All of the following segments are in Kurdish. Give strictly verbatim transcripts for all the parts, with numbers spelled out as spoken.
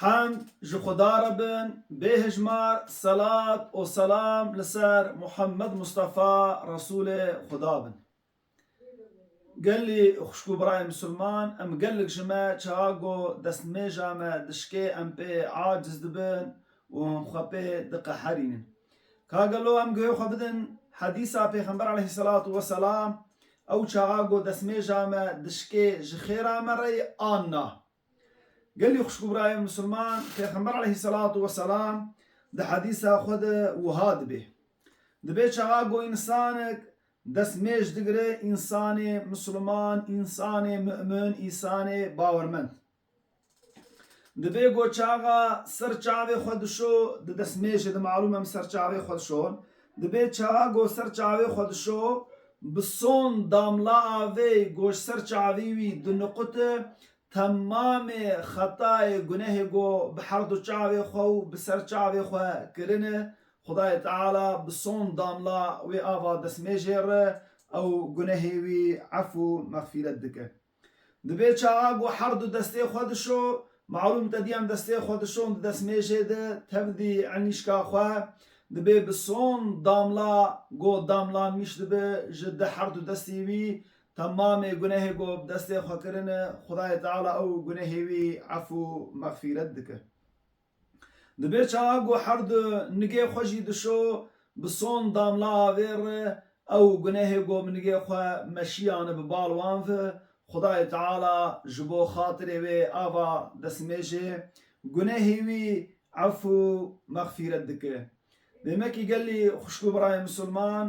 Hemd ji Xuda re bin, bêhijmar selat û selam li ser Muhammed Mustafa Resûlê Xuda bin. Gelî xwişk û birayê misilman, em gelek ji me çawa ku destmêja me dişkê em pê aciz dibin û em xwe pê diqeherînin. Ka gelo em guhê xwe bidin hedîsa Pêxember aleyhisselatu vesselam, ew çawa ku destmêja me dişkê ji xêra me re ye an na? Gelî xwişk û birayê misilman, Pêxember aleyhisselatu vesselam di hedîsa xwe de wiha dibê. Dibê çawa ku însanek destmêj digire, însanê misilman, însanê mu'min, însanê bawermend. Dibê ku çaxa ser çavê xwe dişo, di destmêjê de malûm em ser çavê xwe dişon. Dibê çaxa ku ser çavê xwe dişo, bi son damla avê ku ji ser çavê wî diniqute, temamê xetayê gunehê ku bi her du çavê xwe û bi ser çavê xwe kirine, Xudayê Teala bi son damla wê ava destmêjê re ew gunehê wî efû mexfîret dike. Dibê çaxa ku her du destê xwe dişo, malûm te dî em destê xwe dişon di destmêjê de, tevdî enîşka xwe, dibê bi son damla ku damlanmîş dibe ji di her du destê wî, temamê gunehê ku bi destê xwe kirine, Xudayê Teala ew gunehê wî efû mexfîret dike. Dibê çaxa ku her du nigê xwe jî dişo, bi son damla avê re ew gunehê ku bi nigê xwe meşiyane bi bal wan ve, Xudayê Teala ji bo xatirê wê ava destmêjê gunehê wî efû mexfîret dike. Demekî gelî xwişk û birayê misilman,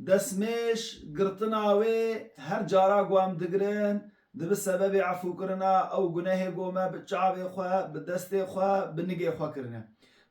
destmêj girtina wê her cara ku em digirin, dibe sebebê efûkirina ew gunehê ku me bi çavê xwe, bi destê xwe, bi nigê xwe kirine.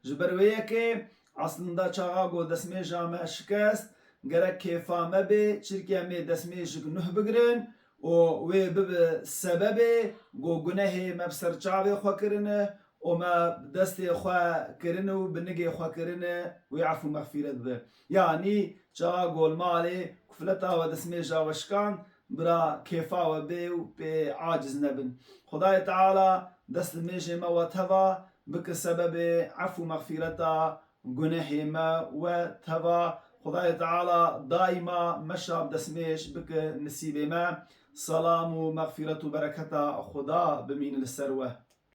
Ji ber wê yekê, eslında çaxa ku destmêja me şikest, gerek kêfa me bê, çirkê em ê destmêjik nuh bigirin û wê bibe sebebê ku gunehê me bi ser çavê xwe kirine, û me bi destê xwe kirine û bi nigê xwe kirine, wê efû mexfîret be. Yanî çaxa ku li malê kufleta we destmêja we şikand, bira kêfa we bê û pê aciz nebin. Xudayê Teala destmêjê me we teva bike sebebê efû mexfîreta gunehê me we teva. Xudayê Teala daîma meşa bi destmêj bike nisîbê me. Selam û mexfîret û bereketa Xuda bimîne li ser we.